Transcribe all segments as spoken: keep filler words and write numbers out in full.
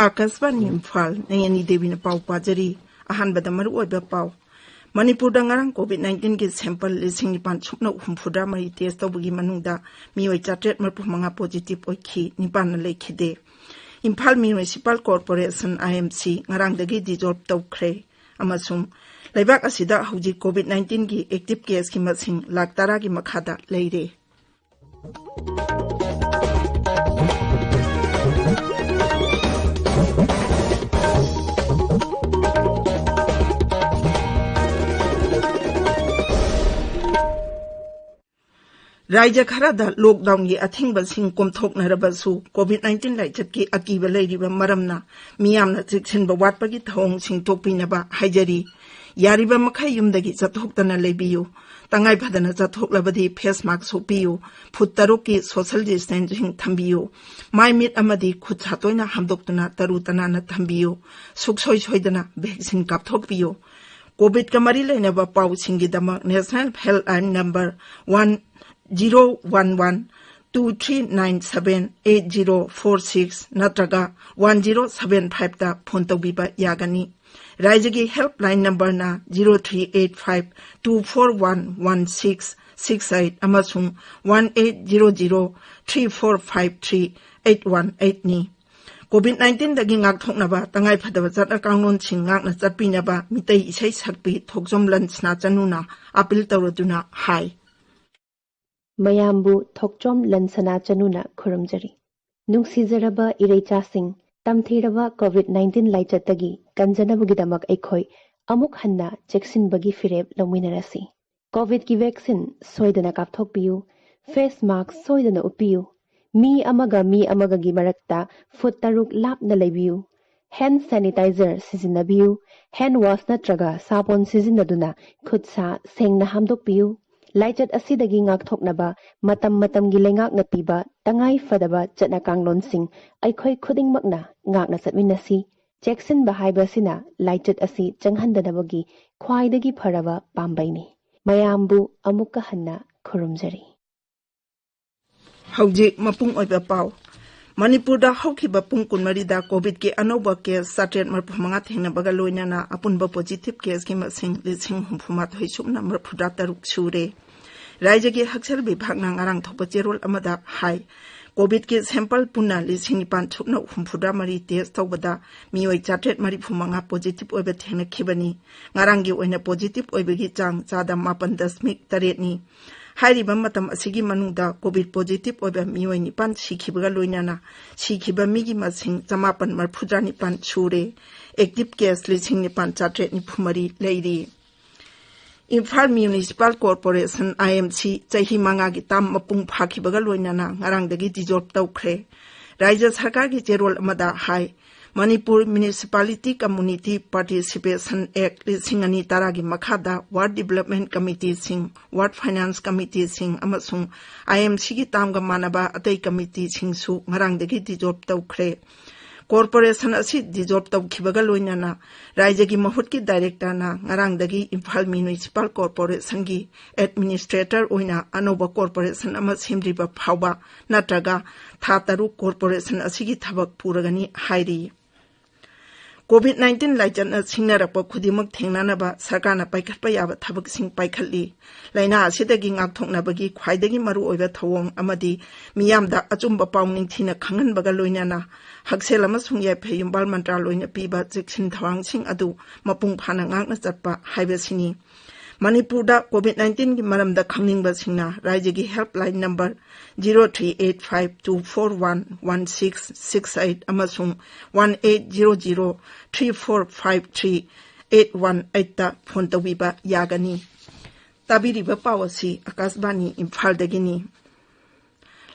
ꯑꯥꯀꯥꯁꯕꯥꯅꯤ ꯏꯝꯐꯥꯜ, ꯅꯌꯅꯤ ꯗꯦꯕꯤꯅ ꯄꯥꯎ ꯄꯥꯖꯔꯤ꯫ ꯑꯍꯥꯟꯕꯗ ꯃꯔꯨꯑꯣꯏꯕ ꯄꯥꯎ꯫ ꯃꯅꯤꯄꯨꯔꯗ ꯉꯔꯥꯡ COVID nineteen ꯒꯤ sample ꯂꯤꯁꯤꯡ ꯅꯤꯄꯥꯟ ꯁꯨꯞꯅ ꯍꯨꯝꯐꯨꯇꯔꯥ ꯃꯔꯤ test ꯇꯧꯕꯒꯤ ꯃꯅꯨꯡꯗ ꯃꯤꯑꯣꯏ ꯆꯥꯇ꯭ꯔꯦꯠ ꯃꯔꯤꯐꯨ ꯃꯉꯥ positive ꯑꯣꯏꯈꯤ, ꯅꯤꯄꯥꯟꯅ ꯂꯩꯈꯤꯗꯦ꯫ ꯏꯝꯐꯥꯜ Municipal Corporation, IMC, ꯉꯔꯥꯡꯗꯒꯤ dissolve ꯇꯧꯈ꯭ꯔꯦ ꯑꯃꯁꯨꯡ ꯂꯩꯕꯥꯛ ꯑꯁꯤꯗ ꯍꯧꯖꯤꯛ COVID nineteen ꯒꯤ active case ꯀꯤ ꯃꯁꯤꯡ ꯂꯥꯈ ꯇꯔꯥꯒꯤ ꯃꯈꯥꯗ ꯂꯩꯔꯦ꯫ ꯔꯥꯏꯖ꯭ꯌ ꯈꯔꯗ lockdown ꯒꯤ ꯑꯊꯤꯡꯕꯁꯤꯡ ꯀꯣꯝꯊꯣꯛꯅꯔꯕꯁꯨ, COVID nineteen ꯂꯥꯏꯆꯠꯀꯤ ꯑꯀꯤꯕ ꯂꯩꯔꯤꯕ ꯃꯔꯝꯅ ꯃꯤꯌꯥꯝꯅ ꯆꯦꯛꯁꯤꯟꯕ ꯋꯥꯠꯄꯒꯤ ꯊꯧꯑꯣꯡꯁꯤꯡ ꯊꯣꯛꯄꯤꯅꯕ ꯍꯥꯏꯖꯔꯤ꯫ ꯌꯥꯔꯤꯕ ꯃꯈꯩ ꯌꯨꯝꯗꯒꯤ ꯆꯠꯊꯣꯛꯇꯅ ꯂꯩꯕꯤꯌꯨ꯫ ꯇꯉꯥꯏ ꯐꯗꯅ ꯆꯠꯊꯣꯛꯂꯕꯗꯤ face mask ꯎꯞꯄꯤꯌꯨ꯫ ꯐꯨꯠ ꯇꯔꯨꯛꯀꯤ social distancing ꯊꯝꯕꯤꯌꯨ꯫ ꯃꯥꯏ ꯃꯤꯠ ꯑꯃꯗꯤ ꯈꯨꯠ ꯁꯥ ꯇꯣꯏꯅ ꯍꯥꯝꯗꯣꯛꯇꯨꯅ ꯇꯔꯨ ꯇꯅꯥꯟꯅ ꯊꯝꯕꯤꯌꯨ꯫ ꯁꯨꯛꯁꯣꯏ ꯁꯣꯏꯗꯅ vaccine ꯀꯥꯞꯊꯣꯛꯄꯤꯌꯨ꯫ COVID ꯀ ꯃꯔꯤ ꯂꯩꯅꯕ ꯄꯥꯎꯁꯤꯡꯒꯤꯗꯃꯛ national helpline number one zero one one two three nine seven eight zero four six ꯅꯠꯇ꯭ꯔꯒ one zero seven five ꯇ phone ꯇꯧꯕꯤꯕ ꯌꯥꯒꯅꯤ꯫ ꯔꯥꯏꯖ꯭ꯌꯒꯤ helpline number ꯅ zero three eight five two four one one six six eight ꯑꯃꯁꯨꯡ one eight zero zero three four five three eight one eight ꯅꯤ꯫ COVID nineteen ꯗꯒꯤ ꯉꯥꯛꯊꯣꯛꯅꯕ ꯇꯉꯥꯏꯐꯗꯕ ꯆꯠꯅ ꯀꯥꯡꯂꯣꯟꯁꯤꯡ ꯉꯥꯛꯅ ꯆꯠꯄꯤꯅꯕ ꯃꯤꯇꯩ ꯏꯁꯩ ꯁꯛꯄꯤ ꯊꯣꯛꯆꯣꯝ ꯂꯟꯁꯅꯥ ꯆꯅꯨꯅ appeal ꯇꯧꯔꯗꯨꯅ ꯍꯥꯏ꯫ ꯃꯌꯥꯝꯕꯨ ꯊꯣꯛꯆꯣꯝ ꯂꯟꯁꯅꯥ ꯆꯅꯨꯅ ꯈꯨꯔꯨꯝꯖꯔꯤ꯫ ꯅꯨꯡꯁꯤꯖꯔꯕ ꯏꯔꯩꯆꯥꯁꯤꯡ, ꯇꯝꯊꯤꯔꯕ COVID nineteen ꯂꯥꯏꯆꯠꯇꯒꯤ ꯀꯟꯖꯅꯕꯒꯤꯗꯃꯛ ꯑꯩꯈꯣꯏ ꯑꯃꯨꯛ ꯍꯟꯅ ꯆꯦꯛꯁꯤꯟꯕꯒꯤ ꯐꯤꯔꯦꯞ ꯂꯧꯃꯤꯟꯅꯔꯁꯤ꯫ COVID ꯀꯤ vaccine ꯁꯣꯏꯗꯅ ꯀꯥꯞꯊꯣꯛꯄꯤꯌꯨ꯫ Face mask ꯁꯣꯏꯗꯅ ꯎꯞꯄꯤꯌꯨ꯫ ꯃꯤ ꯑꯃꯒ ꯃꯤ ꯑꯃꯒꯒꯤ ꯃꯔꯛꯇ ꯐꯨꯠ ꯇꯔꯨꯛ ꯂꯥꯞꯅ ꯂꯩꯕꯤꯌꯨ꯫ Hand sanitizer ꯁꯤꯖꯤꯟꯅꯕꯤꯌꯨ꯫ Hand wash ꯅꯠꯇ꯭ꯔꯒ ꯁꯥꯄꯣꯟ ꯁꯤꯖꯤꯟꯅꯗꯨꯅ ꯈꯨꯠ ꯁꯥ ꯁꯦꯡꯅ ꯍꯥꯝꯗꯣꯛꯄꯤꯌꯨ꯫ ꯂꯥꯏꯆꯠ ꯑꯁꯤꯗꯒꯤ ꯉꯥꯛꯊꯣꯛꯅꯕ ꯃꯇꯝ ꯃꯇꯝꯒꯤ ꯂꯩꯉꯥꯛꯅ ꯄꯤꯕ ꯇꯉꯥꯏ ꯐꯗꯕ ꯆꯠꯅ ꯀꯥꯡꯂꯣꯟꯁꯤꯡ ꯑꯩꯈꯣꯏ ꯈꯨꯗꯤꯡꯃꯛꯅ ꯉꯥꯛꯅ ꯆꯠꯃꯤꯟꯅꯁꯤ꯫ ꯆꯦꯛꯁꯤꯟꯕ ꯍꯥꯏꯕ ꯑꯁꯤꯅ ꯂꯥꯏꯆꯠ ꯑꯁꯤ ꯆꯪꯍꯟꯗꯅꯕꯒꯤ ꯈ꯭ꯋꯥꯏꯗꯒꯤ ꯐꯔꯕ ꯄꯥꯝꯕꯩꯅꯤ꯫ ꯃꯌꯥꯝꯕꯨ ꯑꯃꯨꯛꯀ ꯍꯟꯅ ꯈꯨꯔꯨꯝꯖꯔꯤ꯫ ꯍꯧꯖꯤꯛ ꯃꯄꯨꯡ ꯑꯣꯏꯕ ꯄꯥꯎ꯫ ꯃꯅꯤꯄꯨꯔꯗ ꯍꯧꯈꯤꯕ ꯄꯨꯡ ꯀꯨꯟꯃꯔꯤꯗ ꯀꯣꯚꯤꯗꯀꯤ ꯑꯅꯧꯕ ꯀꯦꯁ ꯆꯥꯇ꯭ꯔꯦꯠ ꯃꯔꯤꯐꯨ ꯃꯉꯥ ꯊꯦꯡꯅꯕꯒ ꯂꯣꯏꯅꯅ ꯑꯄꯨꯟꯕ ꯄꯣꯖꯤꯇꯤꯚ ꯀꯦꯁꯀꯤ ꯃꯁꯤꯡ ꯂꯤꯁꯤꯡ ꯍꯨꯝꯐꯨ ꯃꯥꯊꯣꯏ ꯁꯨꯞꯅ ꯃꯔꯤꯐꯨꯇꯔꯥ ꯇꯔꯨꯛ ꯁꯨꯔꯦ꯫ ꯔꯥꯖ꯭ꯌꯒꯤ ꯍꯛꯁꯦꯜ ꯕꯤꯚꯥꯒꯅ ꯉꯔꯥꯡ ꯊꯣꯛꯄ ꯆꯦꯔꯣꯜ ꯑꯃꯗ ꯍꯥꯏ, ꯀꯣꯚꯤꯗꯀꯤ ꯁꯦꯝꯄꯜ ꯄꯨꯟꯅ ꯂꯤꯁꯤꯡ ꯅꯤꯄꯥꯟ ꯁꯨꯞꯅ ꯍꯨꯝꯐꯨꯇꯔꯥ ꯃꯔꯤ ꯇꯦꯁ ꯇꯧꯕꯗ ꯃꯤꯑꯣꯏ ꯆꯥꯇ꯭ꯔꯦꯠ ꯃꯔꯤꯐꯨ ꯃꯉꯥ ꯄꯣꯖꯤꯇꯤꯚ ꯑꯣꯏꯕ ꯊꯦꯡꯅꯈꯤꯕꯅꯤ꯫ ꯉꯔꯥꯡꯒꯤ ꯑꯣꯏꯅ ꯄꯣꯖꯤꯇꯤꯚ ꯑꯣꯏꯕꯒꯤ ꯆꯥꯡ ꯆꯥꯗ ꯃꯥꯄꯟ ꯗꯁꯃꯤꯛ ꯇꯔꯦꯠꯅꯤ꯫ ꯍꯥꯏꯔꯤꯕ ꯃꯇꯝ ꯑꯁꯤꯒꯤ ꯃꯅꯨꯡꯗ ꯀꯣꯚꯤꯗ ꯄꯣꯖꯤꯇꯤꯚ ꯑꯣꯏꯕ ꯃꯤꯑꯣꯏ ꯅꯤꯄꯥꯟ ꯁꯤꯈꯤꯕꯒ ꯂꯣꯏꯅꯅ ꯁꯤꯈꯤꯕ ꯃꯤꯒꯤ ꯃꯁꯤꯡ ꯆꯃꯥꯄꯟ ꯃꯔꯤꯐꯨꯇꯔꯥ ꯅꯤꯄꯥꯟ ꯁꯨꯔꯦ꯫ ꯑꯦꯛꯇꯤꯚ ꯀꯦꯁ ꯂꯤꯁꯤꯡ ꯅꯤꯄꯥꯟ ꯆꯥꯇ꯭ꯔꯦꯠ ꯅꯤꯐꯨ ꯃꯔꯤ ꯂꯩꯔꯤ꯫ ꯏꯝꯐꯥꯜ ꯃ꯭ꯌꯨꯅꯤꯁꯤꯄꯥꯜ ꯀꯣꯔꯄꯣꯔꯦꯁꯟ, IMC, ꯆꯍꯤ ꯃꯉꯥꯒꯤ ꯇꯥꯝ ꯃꯄꯨꯡ ꯐꯥꯈꯤꯕꯒ ꯂꯣꯏꯅꯅ ꯉꯔꯥꯡꯗꯒꯤ ꯗꯤꯖꯣꯜꯕ ꯇꯧꯈ꯭ꯔꯦ꯫ ꯔꯥꯖ꯭ꯌ ꯁꯔꯀꯥꯔꯒꯤ ꯆꯦꯔꯣꯜ ꯑꯃꯗ ꯍꯥꯏ, ꯃꯅꯤꯄꯨꯔ ꯃ꯭ꯌꯨꯅꯤꯁꯤꯄꯥꯂꯤꯇꯤ ꯀꯝꯃꯨꯅꯤꯇꯤ ꯄꯥꯔꯇꯤꯁꯤꯄꯦꯁꯟ ꯑꯦꯛ ꯂꯤꯁꯤꯡ ꯑꯅꯤ ꯇꯔꯥꯒꯤ ꯃꯈꯥꯗ ꯋꯥꯔꯗ ꯗꯤꯚꯂꯞꯃꯦꯟ ꯀꯃꯤꯇꯤꯁꯤꯡ, ꯋꯥꯔꯗ ꯐꯥꯏꯅꯥꯟꯁ ꯀꯃꯤꯇꯤꯁꯤꯡ ꯑꯃꯁꯨꯡ IMCꯒꯤ ꯇꯥꯝꯒ ꯃꯥꯟꯅꯕ ꯑꯇꯩ ꯀꯃꯤꯇꯤꯁꯤꯡꯁꯨ ꯉꯔꯥꯡꯗꯒꯤ ꯗꯤꯖꯣꯜꯕ ꯇꯧꯈ꯭ꯔꯦ꯫ ꯀꯣꯔꯄꯣꯔꯦꯁꯟ ꯑꯁꯤ ꯗꯤꯖꯣꯜꯕ ꯇꯧꯈꯤꯕꯒ ꯂꯣꯏꯅꯅ ꯔꯥꯖ꯭ꯌꯒꯤ ꯃꯍꯨꯠꯀꯤ ꯗꯥꯏꯔꯦꯛꯇꯔꯅ ꯉꯔꯥꯡꯗꯒꯤ ꯏꯝꯐꯥꯜ ꯃ꯭ꯌꯨꯅꯤꯁꯤꯄꯥꯜ ꯀꯣꯔꯄꯣꯔꯦꯁꯟꯒꯤ ꯑꯦꯗꯃꯤꯅꯤꯁꯇ꯭ꯔꯦꯇꯔ ꯑꯣꯏꯅ ꯑꯅꯧꯕ ꯀꯣꯔꯄꯣꯔꯦꯁꯟ ꯑꯃ ꯁꯦꯝꯗ꯭ꯔꯤꯕ ꯐꯥꯎꯕ ꯅꯠꯇ꯭ꯔꯒ ꯊꯥ ꯇꯔꯨꯛ ꯀꯣꯔꯄꯣꯔꯦꯁꯟ ꯑꯁꯤꯒꯤ ꯊꯕꯛ ꯄꯨꯔꯒꯅꯤ ꯍꯥꯏꯔꯤ꯫ ꯀꯣꯚꯤꯗ ꯅꯥꯏꯟꯇꯤꯟ ꯂꯥꯏꯆꯠꯅ ꯁꯤꯡꯅꯔꯛꯄ ꯈꯨꯗꯤꯡꯃꯛ ꯊꯦꯡꯅꯅꯕ ꯁꯔꯀꯥꯔꯅ ꯄꯥꯏꯈꯠꯄ ꯌꯥꯕ ꯊꯕꯛꯁꯤꯡ ꯄꯥꯏꯈꯠꯂꯤ꯫ ꯂꯥꯏꯅꯥ ꯑꯁꯤꯗꯒꯤ ꯉꯥꯛꯊꯣꯛꯅꯕꯒꯤ ꯈ꯭ꯋꯥꯏꯗꯒꯤ ꯃꯔꯨꯑꯣꯏꯕ ꯊꯧꯑꯣꯡ ꯑꯃꯗꯤ ꯃꯤꯌꯥꯝꯗ ꯑꯆꯨꯝꯕ ꯄꯥꯎ ꯅꯤꯡꯊꯤꯅ ꯈꯪꯍꯟꯕꯒ ꯂꯣꯏꯅꯅ ꯍꯛꯁꯦꯜ ꯑꯃꯁꯨꯡ ꯌꯥꯏꯐ ꯌꯨꯝꯕꯥꯜ ꯃꯟꯇ꯭ꯔꯥꯂꯣꯏꯅ ꯄꯤꯕ ꯆꯦꯛꯁꯤꯟ ꯊꯧꯔꯥꯡꯁꯤꯡ ꯑꯗꯨ ꯃꯄꯨꯡ ꯐꯥꯅ ꯉꯥꯛꯅ ꯆꯠꯄ ꯍꯥꯏꯕꯁꯤꯅꯤ꯫ ꯃꯅꯤꯄꯨꯔꯗ ꯀꯣꯚꯤꯗ ꯅꯥꯏꯟꯇꯤꯟꯒꯤ ꯃꯔꯝꯗ ꯈꯪꯅꯤꯡꯕꯁꯤꯡꯅ ꯔꯥꯖ꯭ꯌꯒꯤ helpline number zero three eight five two four one one six six eight ꯑꯃꯁꯨꯡ one eight zero zero three four five three eight one eight ꯇ ꯐꯣꯟ ꯇꯧꯕꯤꯕ ꯌꯥꯒꯅꯤ꯫ ꯇꯥꯕꯤꯔꯤꯕ ꯄꯥꯎ ꯑꯁꯤ ꯑꯀꯥꯁꯕꯥꯅꯤ ꯏꯝꯐꯥꯜꯗꯒꯤꯅꯤ꯫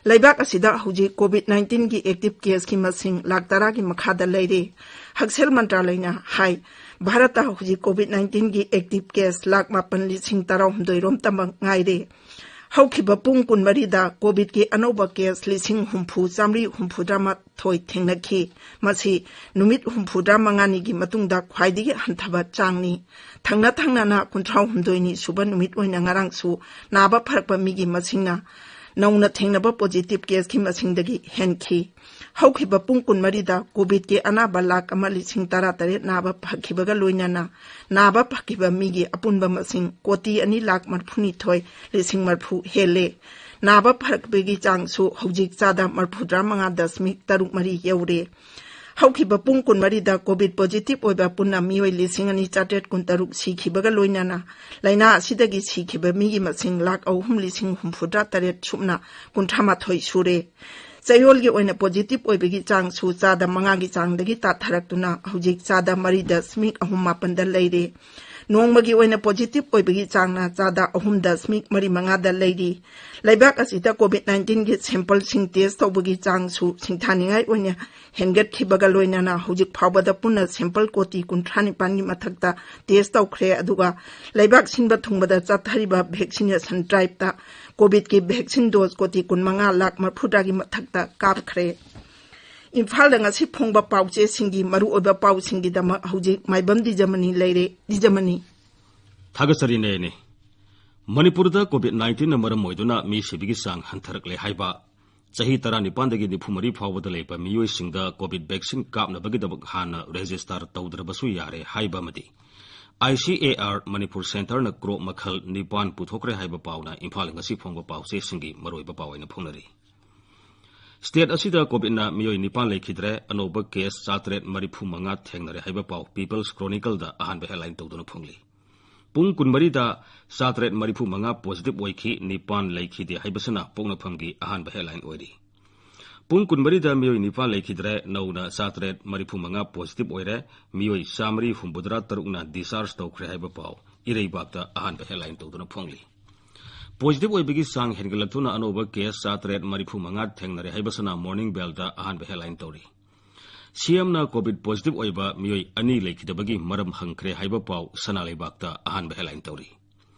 ꯂꯩꯕꯥꯛ ꯑꯁꯤꯗ ꯍꯧꯖꯤꯛ ꯀꯣꯚꯤꯗ ꯅꯥꯏꯟꯇꯤꯟꯒꯤ ꯑꯦꯛꯇꯤꯚ ꯀꯦꯁꯀꯤ ꯃꯁꯤꯡ ꯂꯥꯈ ꯇꯔꯥꯒꯤ ꯃꯈꯥꯗ ꯂꯩꯔꯦ꯫ ꯍꯛꯁꯦꯜ ꯃꯟꯇ꯭ꯔꯥꯂꯌꯅ ꯍꯥꯏ, ꯚꯥꯔꯠꯇ ꯍꯧꯖꯤꯛ ꯀꯣꯚꯤꯗ ꯅꯥꯏꯟꯇꯤꯟꯒꯤ ꯑꯦꯛꯇꯤꯚ ꯀꯦꯁ ꯂꯥꯈ ꯃꯥꯄꯟ ꯂꯤꯁꯤꯡ ꯇꯔꯥꯍꯨꯝꯗꯣꯏ ꯔꯣꯝꯇꯃꯛ ꯉꯥꯏꯔꯦ꯫ ꯍꯧꯈꯤꯕ ꯄꯨꯡ ꯀꯨꯟꯃꯔꯤꯗ ꯀꯣꯚꯤꯗꯀꯤ ꯑꯅꯧꯕ ꯀꯦꯁ ꯂꯤꯁꯤꯡ ꯍꯨꯝꯐꯨ ꯆꯥꯃꯔꯤ ꯍꯨꯝꯐꯨꯇꯔꯥꯃꯥꯊꯣꯏ ꯊꯦꯡꯅꯈꯤ꯫ ꯃꯁꯤ ꯅꯨꯃꯤꯠ ꯍꯨꯝꯐꯨꯇꯔꯥ ꯃꯉꯥꯅꯤꯒꯤ ꯃꯇꯨꯡꯗ ꯈ꯭ꯋꯥꯏꯗꯒꯤ ꯍꯟꯊꯕ ꯆꯥꯡꯅꯤ꯫ ꯊꯪꯅ ꯊꯪꯅꯅ ꯀꯨꯟꯊ꯭ꯔꯥꯍꯨꯝꯗꯣꯏꯅꯤ ꯁꯨꯕ ꯅꯨꯃꯤꯠ ꯑꯣꯏꯅ ꯉꯔꯥꯡꯁꯨ ꯅꯥꯕ ꯐꯔꯛꯄ ꯃꯤꯒꯤ ꯃꯁꯤꯡꯅ ꯅꯧꯅ ꯊꯦꯡꯅꯕ positive caseꯀꯤ ꯃꯁꯤꯡꯗꯒꯤ ꯍꯦꯟꯈꯤ꯫ ꯍꯧꯈꯤꯕ ꯄꯨꯡ ꯀꯨꯟꯃꯔꯤꯗ COVIDꯀꯤ ꯑꯅꯥꯕ ꯂꯥꯈ ꯑꯃ ꯂꯤꯁꯤꯡ ꯇꯔꯥꯇꯔꯦꯠ ꯅꯥꯕ ꯐꯈꯤꯕꯒ ꯂꯣꯏꯅꯅ ꯅꯥꯕ ꯐꯈꯤꯕ ꯃꯤꯒꯤ ꯑꯄꯨꯟꯕ ꯃꯁꯤꯡ ꯀꯣꯇꯤ ꯑꯅꯤ ꯂꯥꯈ ꯃꯔꯤꯐꯨꯅꯤꯊꯣꯏ ꯂꯤꯁꯤꯡ ꯃꯔꯤꯐꯨ ꯍꯦꯜꯂꯦ꯫ ꯅꯥꯕ ꯐꯔꯛꯄꯒꯤ ꯆꯥꯡꯁꯨ ꯍꯧꯖꯤꯛ ꯆꯥꯗ ꯃꯔꯤꯐꯨꯇꯔꯥ ꯃꯉꯥ ꯗꯁꯃꯤꯛ ꯇꯔꯨꯛ ꯃꯔꯤ ꯌꯧꯔꯦ꯫ ꯍꯧꯈꯤꯕ ꯄꯨꯡ ꯀꯨꯟꯃꯔꯤꯗ COVID positive ꯑꯣꯏꯕ ꯄꯨꯟꯅ ꯃꯤꯑꯣꯏ ꯂꯤꯁꯤꯡ ꯑꯅꯤ ꯆꯥꯇ꯭ꯔꯦꯠ ꯀꯨꯟꯇꯔꯨꯛ ꯁꯤꯈꯤꯕꯒ ꯂꯣꯏꯅꯅ ꯂꯥꯏꯅꯥ ꯑꯁꯤꯗꯒꯤ ꯁꯤꯈꯤꯕ ꯃꯤꯒꯤ ꯃꯁꯤꯡ ꯂꯥꯈ ꯑꯍꯨꯝ ꯂꯤꯁꯤꯡ ꯍꯨꯝꯐꯨꯇꯔꯥ ꯇꯔꯦꯠ ꯁꯨꯞꯅ ꯀꯨꯟꯊ꯭ꯔꯥ ꯃꯥꯊꯣꯏ ꯁꯨꯔꯦ꯫ ꯆꯌꯣꯜꯒꯤ ꯑꯣꯏꯅ positive ꯑꯣꯏꯕꯒꯤ ꯆꯥꯡꯁꯨ ꯆꯥꯗ ꯃꯉꯥꯒꯤ ꯆꯥꯡꯗꯒꯤ ꯇꯥꯊꯔꯛꯇꯨꯅ ꯍꯧꯖꯤꯛ ꯆꯥꯗ ꯃꯔꯤ ꯗꯁꯃꯤꯛ ꯑꯍꯨꯝ ꯃꯥꯄꯟꯗ ꯂꯩꯔꯦ꯫ ꯅꯣꯡꯃꯒꯤ ꯑꯣꯏꯅ positive ꯑꯣꯏꯕꯒꯤ ꯆꯥꯡꯅ ꯆꯥꯗ ꯑꯍꯨꯝ ꯗꯁꯃꯤꯛ ꯃꯔꯤ ꯃꯉꯥꯗ ꯂꯩꯔꯤ꯫ ꯂꯩꯕꯥꯛ ꯑꯁꯤꯗ COVID nineteenꯒꯤ sampleꯁꯤꯡ test ꯇꯧꯕꯒꯤ ꯆꯥꯡꯁꯨ ꯁꯤꯡꯊꯥꯅꯤꯡꯉꯥꯏ ꯑꯣꯏꯅ ꯍꯦꯟꯒꯠꯈꯤꯕꯒ ꯂꯣꯏꯅꯅ ꯍꯧꯖꯤꯛ ꯐꯥꯎꯕꯗ ꯄꯨꯟꯅ sample ꯀꯣꯇꯤ ꯀꯨꯟꯊ꯭ꯔꯥ ꯅꯤꯄꯥꯟꯒꯤ ꯃꯊꯛꯇ test ꯇꯧꯈ꯭ꯔꯦ꯫ ꯑꯗꯨꯒ ꯂꯩꯕꯥꯛ ꯁꯤꯟꯕ ꯊꯨꯡꯕꯗ ꯆꯠꯊꯔꯤꯕ vaccination driveꯇ COVIDꯀꯤ vaccine dose ꯀꯣꯇꯤ ꯀꯨꯟꯃꯉꯥ ꯂꯥꯈ ꯃꯔꯤꯐꯨꯇꯔꯥꯒꯤ ꯃꯊꯛꯇ ꯀꯥꯞꯈ꯭ꯔꯦ꯫ ꯏꯝꯐꯥꯜꯗ ꯉꯁꯤ ꯐꯣꯡꯕ ꯄꯥꯎꯆꯦꯁꯤꯡꯒꯤ ꯃꯔꯨꯑꯣꯏꯕ ꯄꯥꯎꯁꯤꯡꯒꯤꯗꯃꯛ ꯍꯧꯖꯤꯛ ꯃꯥꯏꯕꯝ ꯗꯤꯖꯃꯅꯤ ꯂꯩꯔꯦ꯫ ꯗꯤꯖꯃꯅꯤ꯫ ꯊꯥꯒꯠꯆꯔꯤ ꯅꯦꯅꯦ꯫ ꯃꯅꯤꯄꯨꯔꯗ COVID nineteenꯅ ꯃꯔꯝ ꯑꯣꯏꯗꯨꯅ ꯃꯤ ꯁꯤꯕꯒꯤ ꯆꯥꯡ ꯍꯟꯊꯔꯛꯂꯦ ꯍꯥꯏꯕ, ꯆꯍꯤ ꯇꯔꯥꯅꯤꯄꯥꯟꯗꯒꯤ ꯅꯤꯐꯨ ꯃꯔꯤ ꯐꯥꯎꯕꯗ ꯂꯩꯕ ꯃꯤꯑꯣꯏꯁꯤꯡꯗ COVID vaccine ꯀꯥꯞꯅꯕꯒꯤꯗꯃꯛ ꯍꯥꯟꯅ register ꯇꯧꯗ꯭ꯔꯕꯁꯨ ꯌꯥꯔꯦ ꯍꯥꯏꯕ ꯑꯃꯗꯤ ICAR ꯃꯅꯤꯄꯨꯔ centreꯅ crop ꯃꯈꯜ ꯅꯤꯄꯥꯟ ꯄꯨꯊꯣꯛꯈ꯭ꯔꯦ ꯍꯥꯏꯕ ꯄꯥꯎꯅ ꯏꯝꯐꯥꯜ ꯉꯁꯤ ꯐꯣꯡꯕ ꯄꯥꯎꯆꯦꯁꯤꯡꯒꯤ ꯃꯔꯨꯑꯣꯏꯕ ꯄꯥꯎ ꯑꯣꯏꯅ ꯐꯣꯡꯅꯔꯤ꯫ State ꯑꯁꯤꯗ COVIDꯅ ꯃꯤꯑꯣꯏ ꯅꯤꯄꯥꯟ ꯂꯩꯈꯤꯗ꯭ꯔꯦ, ꯑꯅꯧꯕ case ꯆꯥꯇ꯭ꯔꯦꯠ ꯃꯔꯤꯐꯨ ꯃꯉꯥ ꯊꯦꯡꯅꯔꯦ ꯍꯥꯏꯕ ꯄꯥꯎ People's Chronicleꯗ ꯑꯍꯥꯟꯕ headline ꯇꯧꯗꯨꯅ ꯐꯣꯡꯂꯤ꯫ ꯄꯨꯡ ꯀꯨꯟꯃꯔꯤꯗ ꯆꯥꯇ꯭ꯔꯦꯠ ꯃꯔꯤꯐꯨ ꯃꯉꯥ positive ꯑꯣꯏꯈꯤ, ꯅꯤꯄꯥꯟ ꯂꯩꯈꯤꯗꯦ ꯍꯥꯏꯕꯁꯤꯅ ꯄꯣꯛꯅꯐꯝꯒꯤ ꯑꯍꯥꯟꯕ headline ꯑꯣꯏꯔꯤ꯫ ꯄꯨꯡ ꯀꯨꯟꯃꯔꯤꯗ ꯃꯤꯑꯣꯏ ꯅꯤꯄꯥꯟ ꯂꯩꯈꯤꯗ꯭ꯔꯦ, ꯅꯧꯅ ꯆꯥꯇ꯭ꯔꯦꯠ ꯃꯔꯤꯐꯨ ꯃꯉꯥ positive ꯑꯣꯏꯔꯦ, ꯃꯤꯑꯣꯏ ꯆꯥꯃꯔꯤ ꯍꯨꯝꯐꯨꯇꯔꯥ ꯇꯔꯨꯛꯅ discharge ꯇꯧꯈ꯭ꯔꯦ ꯍꯥꯏꯕ ꯄꯥꯎ ꯏꯔꯩꯕꯥꯛꯇ ꯑꯍꯥꯟꯕ headline ꯇꯧꯗꯨꯅ ꯐꯣꯡꯂꯤ꯫ Positive ꯑꯣꯏꯕꯒꯤ ꯆꯥꯡ ꯍꯦꯟꯒꯠꯂꯛꯇꯨꯅ ꯑꯅꯧꯕ case ꯆꯥꯇ꯭ꯔꯦꯠ ꯃꯔꯤꯐꯨ ꯃꯉꯥ ꯊꯦꯡꯅꯔꯦ ꯍꯥꯏꯕꯁꯤꯅ Morning Bellꯗ ꯑꯍꯥꯟꯕ headline ꯇꯧꯔꯤ꯫ CMꯅ COVID positive ꯑꯣꯏꯕ ꯃꯤꯑꯣꯏ ꯑꯅꯤ ꯂꯩꯈꯤꯗꯕꯒꯤ ꯃꯔꯝ ꯍꯪꯈ꯭ꯔꯦ ꯍꯥꯏꯕ ꯄꯥꯎ ꯁꯅꯥ ꯂꯩꯕꯥꯛꯇ ꯑꯍꯥꯟꯕ headline ꯇꯧꯔꯤ꯫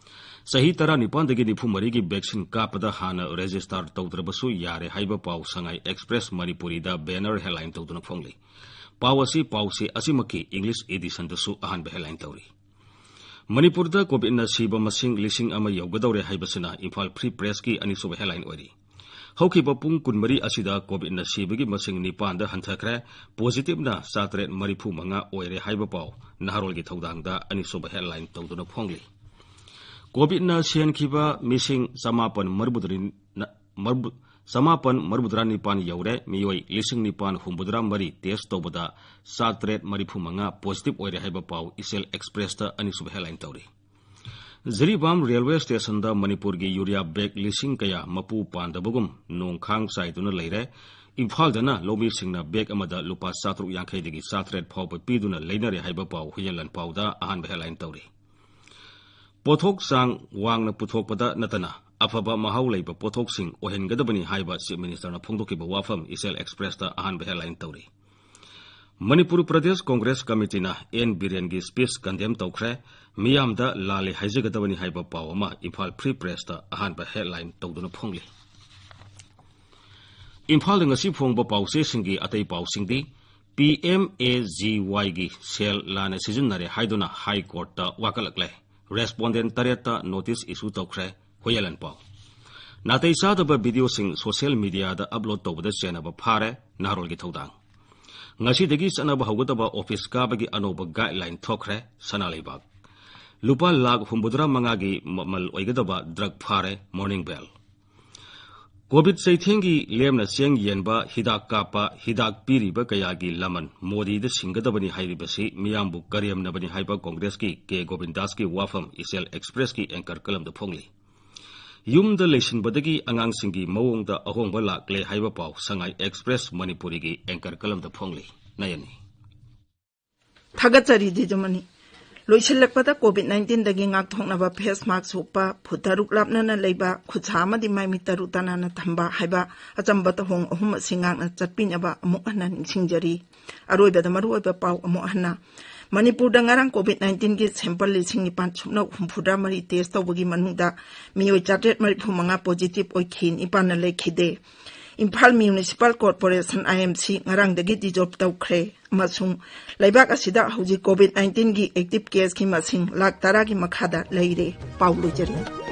ꯆꯍꯤ ꯇꯔꯥꯅꯤꯄꯥꯟꯗꯒꯤ ꯅꯤꯐꯨ ꯃꯔꯤꯒꯤ vaccine ꯀꯥꯞꯄꯗ ꯍꯥꯟꯅ register ꯇꯧꯗ꯭ꯔꯕꯁꯨ ꯌꯥꯔꯦ ꯍꯥꯏꯕ ꯄꯥꯎ ꯁꯉꯥꯏ Express ꯃꯅꯤꯄꯨꯔꯤꯗ banner headline ꯇꯧꯗꯨꯅ ꯐꯣꯡꯂꯤ꯫ ꯄꯥꯎ ꯑꯁꯤ ꯄꯥꯎꯆꯦ ꯑꯁꯤꯃꯛꯀꯤ English editionꯗꯁꯨ ꯑꯍꯥꯟꯕ headline ꯇꯧꯔꯤ꯫ ꯃꯅꯤꯄꯨꯔꯗ ꯀꯣꯚꯤꯗꯅ ꯁꯤꯕ ꯃꯁꯤꯡ ꯂꯤꯁꯤꯡ ꯑꯃ ꯌꯧꯒꯗꯧꯔꯦ ꯍꯥꯏꯕꯁꯤꯅ ꯏꯝꯐꯥꯜ ꯐ꯭ꯔꯤ ꯄ꯭ꯔꯦꯁꯀꯤ ꯑꯅꯤꯁꯨꯕ ꯍꯦꯗꯂꯥꯏꯟ ꯑꯣꯏꯔꯤ꯫ ꯍꯧꯈꯤꯕ ꯄꯨꯡ ꯀꯨꯟꯃꯔꯤ ꯑꯁꯤꯗ ꯀꯣꯚꯤꯗꯅ ꯁꯤꯕꯒꯤ ꯃꯁꯤꯡ ꯅꯤꯄꯥꯟꯗ ꯍꯟꯊꯈ꯭ꯔꯦ, ꯄꯣꯖꯤꯇꯤꯚꯅ ꯆꯥꯇꯔꯦꯠ ꯃꯔꯤꯐꯨ ꯃꯉꯥ ꯑꯣꯏꯔꯦ ꯍꯥꯏꯕ ꯄꯥꯎ ꯅꯍꯥꯔꯣꯜꯒꯤ ꯊꯧꯗꯥꯡꯗ ꯑꯅꯤꯁꯨꯕ ꯍꯦꯗꯂꯥꯏꯟ ꯇꯧꯗꯨꯅ ꯐꯣꯡꯂꯤ꯫ ꯀꯣꯚꯤꯗꯅ ꯁꯤꯍꯟꯈꯤꯕ ꯃꯤꯁꯤꯡ ꯆꯃꯥꯄꯟ ꯃꯔꯤꯐꯨꯇꯔꯦꯠ ꯆꯃꯥꯄꯟ ꯃꯔꯤꯐꯨꯇꯔꯥ ꯅꯤꯄꯥꯟ ꯌꯧꯔꯦ꯫ ꯃꯤꯑꯣꯏ ꯂꯤꯁꯤꯡ ꯅꯤꯄꯥꯟ ꯍꯨꯝꯐꯨꯇꯔꯥ ꯃꯔꯤ ꯇꯦꯁ ꯇꯧꯕꯗ ꯆꯥꯇꯔꯦꯠ ꯃꯔꯤꯐꯨ ꯃꯉꯥ ꯄꯣꯖꯤꯇꯤꯚ ꯑꯣꯏꯔꯦ ꯍꯥꯏꯕ ꯄꯥꯎ ꯏꯆꯦꯜ ꯑꯦꯛꯁꯄ꯭ꯔꯦꯁꯇ ꯑꯅꯤꯁꯨꯕ ꯍꯦꯗꯂꯥꯏꯟ ꯇꯧꯔꯤ꯫ ꯖꯤꯔꯤꯕꯥꯝ ꯔꯦꯜꯋꯦ ꯁ꯭ꯇꯦꯁꯟꯗ ꯃꯅꯤꯄꯨꯔꯒꯤ ꯌꯨꯔꯤꯌꯥ ꯕꯦꯒ ꯂꯤꯁꯤꯡ ꯀꯌꯥ ꯃꯄꯨ ꯄꯥꯟꯗꯕꯒꯨꯝ ꯅꯣꯡ ꯈꯥꯡ ꯆꯥꯏꯗꯨꯅ ꯂꯩꯔꯦ꯫ ꯏꯝꯐꯥꯜꯗꯅ ꯂꯧꯃꯤꯁꯤꯡꯅ ꯕꯦꯒ ꯑꯃꯗ ꯂꯨꯄꯥ ꯆꯥꯇꯔꯨꯛ ꯌꯥꯡꯈꯩꯗꯒꯤ ꯆꯥꯇꯔꯦꯠ ꯐꯥꯎꯕ ꯄꯤꯗꯨꯅ ꯂꯩꯅꯔꯦ ꯍꯥꯏꯕ ꯄꯥꯎ ꯍꯨꯏꯌꯦꯟ ꯂꯥꯟꯄꯥꯎꯗ ꯑꯍꯥꯟꯕ ꯍꯦꯗꯂꯥꯏꯟ ꯇꯧꯔꯤ꯫ ꯄꯣꯠꯊꯣꯛ ꯆꯥꯡ ꯋꯥꯡꯅ ꯄꯨꯊꯣꯛꯄꯗ ꯅꯠꯇꯅ ꯑꯐꯕ ꯃꯍꯥꯎ ꯂꯩꯕ ꯄꯣꯠꯊꯣꯛꯁꯤꯡ ꯑꯣꯏꯍꯟꯒꯗꯕꯅꯤ ꯍꯥꯏꯕ ꯆꯤꯐ ꯃꯤꯅꯤꯁꯇꯔꯅ ꯐꯣꯡꯗꯣꯛꯈꯤꯕ ꯋꯥꯐꯝ ꯏꯆꯦꯜ ꯑꯦꯛꯁꯄ꯭ꯔꯦꯁꯇ ꯑꯍꯥꯟꯕ ꯍꯦꯗꯂꯥꯏꯟ ꯇꯧꯔꯤ꯫ Manipur Pradesh Congress ꯀꯃꯤꯇꯤꯅ and ꯕꯤꯔꯦꯟꯒꯤ speech condemn ꯇꯧꯈ꯭ꯔꯦ꯫ ꯃꯤꯌꯥꯝꯗ ꯂꯥꯜꯂꯦ ꯍꯥꯏꯖꯒꯗꯕꯅꯤ ꯍꯥꯏꯕ ꯄꯥꯎ ꯑꯃ ꯏꯝꯐꯥꯜ ꯐ꯭ꯔꯤ ꯄ꯭ꯔꯦꯁꯇ ꯑꯍꯥꯟꯕ ꯍꯦꯗꯂꯥꯏꯟ ꯇꯧꯗꯨꯅ ꯐꯣꯡꯂꯤ꯫ ꯏꯝꯐꯥꯜꯗ ꯉꯁꯤ ꯐꯣꯡꯕ ꯄꯥꯎꯆꯦꯁꯤꯡꯒꯤ ꯑꯇꯩ ꯄꯥꯎꯁꯤꯡꯗꯤ, ꯄꯤ ꯑꯦꯝ ꯑꯦ ꯖꯤ ꯋꯥꯏꯒꯤ ꯁꯦꯜ ꯂꯥꯟꯅ ꯁꯤꯖꯤꯟꯅꯔꯦ ꯍꯥꯏꯗꯨꯅ ꯍꯥꯏ ꯀꯣꯔꯠꯇ ꯋꯥꯀꯠꯂꯛꯂꯦ꯫ ꯔꯦꯁꯄꯣꯟꯗꯦꯟ ꯇꯔꯦꯠꯇ ꯅꯣꯇꯤꯁ ꯏꯁꯨ ꯇꯧꯈ꯭ꯔꯦ꯫ ꯍꯨꯏꯌꯦꯟ ꯂꯥꯟꯄꯥꯎ꯫ ꯅꯥꯇꯩ ꯆꯥꯗꯕ ꯚꯤꯗꯤꯑꯣꯁꯤꯡ ꯁꯣꯁꯤꯌꯦꯜ ꯃꯤꯗꯤꯌꯥꯗ ꯑꯞꯂꯣꯗ ꯇꯧꯕꯗ ꯆꯦꯟꯅꯕ ꯐꯥꯔꯦ꯫ ꯅꯍꯥꯔꯣꯜꯒꯤ ꯊꯧꯗꯥꯡ꯫ ꯉꯁꯤꯗꯒꯤ ꯆꯠꯅꯕ ꯍꯧꯒꯗꯕ ꯑꯣꯐꯤꯁ ꯀꯥꯕꯒꯤ ꯑꯅꯧꯕ ꯒꯥꯏꯗꯂꯥꯏꯟ ꯊꯣꯛꯈ꯭ꯔꯦ꯫ ꯁꯅꯥ ꯂꯩꯕꯥꯛ꯫ ꯂꯨꯄꯥ ꯂꯥꯈ ꯍꯨꯝꯐꯨꯇꯔꯥ ꯃꯉꯥꯒꯤ ꯃꯃꯜ ꯑꯣꯏꯒꯗꯕ ꯗ꯭ꯔꯒ ꯐꯥꯔꯦ꯫ ꯃꯣꯔꯅꯤꯡ ꯕꯦꯜ꯫ ꯀꯣꯚꯤꯗ ꯆꯩꯊꯦꯡꯒꯤ ꯂꯦꯝꯅ ꯆꯦꯡ ꯌꯦꯟꯕ, ꯍꯤꯗꯥꯛ ꯀꯥꯞꯄ, ꯍꯤꯗꯥꯛ ꯄꯤꯔꯤꯕ ꯀꯌꯥꯒꯤ ꯂꯃꯟ ꯃꯣꯗꯤꯗ ꯁꯤꯡꯒꯗꯕꯅꯤ ꯍꯥꯏꯔꯤꯕꯁꯤ ꯃꯤꯌꯥꯝꯕꯨ ꯀꯔꯦꯝꯅꯕꯅꯤ ꯍꯥꯏꯕ ꯀꯣꯡꯒ꯭ꯔꯦꯁꯀꯤ ꯀꯦ ꯒꯣꯕꯤꯟꯗꯥꯁꯀꯤ ꯋꯥꯐꯝ ꯏꯆꯦꯜ ꯑꯦꯛꯁꯄ꯭ꯔꯦꯁꯀꯤ ꯑꯦꯡꯀꯔ ꯀꯂꯝꯗ ꯐꯣꯡꯂꯤ꯫ ꯌꯨꯝꯗ ꯂꯩꯁꯤꯟꯕꯗꯒꯤ ꯑꯉꯥꯡꯁꯤꯡꯒꯤ ꯃꯑꯣꯡꯗ ꯑꯍꯣꯡꯕ ꯂꯥꯛꯂꯦ ꯍꯥꯏꯕ ꯄꯥꯎ ꯁꯉꯥꯏ ꯑꯦꯛꯁꯄ꯭ꯔꯦꯁ ꯃꯅꯤꯄꯨꯔꯤꯒꯤ ꯑꯦꯡꯀꯔ ꯀꯂꯝꯗ ꯐꯣꯡꯂꯤ꯫ ꯅꯌꯟꯅꯤ꯫ ꯊꯥꯒꯠꯆꯔꯤ ꯗꯤꯖꯃꯅꯤ꯫ ꯂꯣꯏꯁꯤꯜꯂꯛꯄꯗ ꯀꯣꯚꯤꯗ ꯅꯥꯏꯟꯇꯤꯟꯗꯒꯤ ꯉꯥꯛꯊꯣꯛꯅꯕ ꯐꯦꯁ ꯃꯥꯛꯁ ꯎꯞꯄ, ꯐꯨꯠ ꯇꯔꯨꯛ ꯂꯥꯞꯅꯅ ꯂꯩꯕ, ꯈꯨꯠꯁꯥ ꯑꯃꯗꯤ ꯃꯥꯏꯃꯤꯠ ꯇꯔꯨ ꯇꯅꯥꯟꯅ ꯊꯝꯕ ꯍꯥꯏꯕ ꯑꯆꯝꯕ ꯊꯧꯑꯣꯡ ꯑꯍꯨꯝ ꯑꯁꯤ ꯉꯥꯛꯅ ꯆꯠꯄꯤꯅꯕ ꯑꯃꯨꯛ ꯍꯟꯅ ꯅꯤꯡꯁꯤꯡꯖꯔꯤ꯫ ꯑꯔꯣꯏꯕꯗ ꯃꯔꯨꯑꯣꯏꯕ ꯄꯥꯎ ꯑꯃꯨꯛ ꯍꯟꯅ꯫ ꯃꯅꯤꯄꯨꯔꯗ ꯉꯔꯥꯡ ꯀꯣꯚꯤꯗ ꯅꯥꯏꯟꯇꯤꯟꯒꯤ ꯁꯦꯝꯄꯜ ꯂꯤꯁꯤꯡ ꯅꯤꯄꯥꯟ ꯁꯨꯞꯅ ꯍꯨꯝꯐꯨꯇꯔꯥ ꯃꯔꯤ ꯇꯦꯁ ꯇꯧꯕꯒꯤ ꯃꯅꯨꯡꯗ ꯃꯤꯑꯣꯏ ꯆꯥꯇꯔꯦꯠ ꯃꯔꯤꯐꯨ ꯃꯉꯥ ꯄꯣꯖꯤꯇꯤꯚ ꯑꯣꯏꯈꯤ, ꯅꯤꯄꯥꯟꯅ ꯂꯩꯈꯤꯗꯦ꯫ ꯏꯝꯐꯥꯜ ꯃ꯭ꯌꯨꯅꯤꯁꯤꯄꯥꯜ ꯀꯣꯔꯄꯣꯔꯦꯁꯟ, IMC, ꯉꯔꯥꯡꯗꯒꯤ ꯗꯤꯖꯣꯜꯕ ꯇꯧꯈ꯭ꯔꯦ ꯑꯃꯁꯨꯡ ꯂꯩꯕꯥꯛ ꯑꯁꯤꯗ ꯍꯧꯖꯤꯛ COVID nineteenꯒꯤ ꯑꯦꯛꯇꯤꯚ ꯀꯦꯁꯀꯤ ꯃꯁꯤꯡ ꯂꯥꯈ ꯇꯔꯥꯒꯤ ꯃꯈꯥꯗ ꯂꯩꯔꯦ꯫ ꯄꯥꯎ ꯂꯣꯏꯖꯔꯦ꯫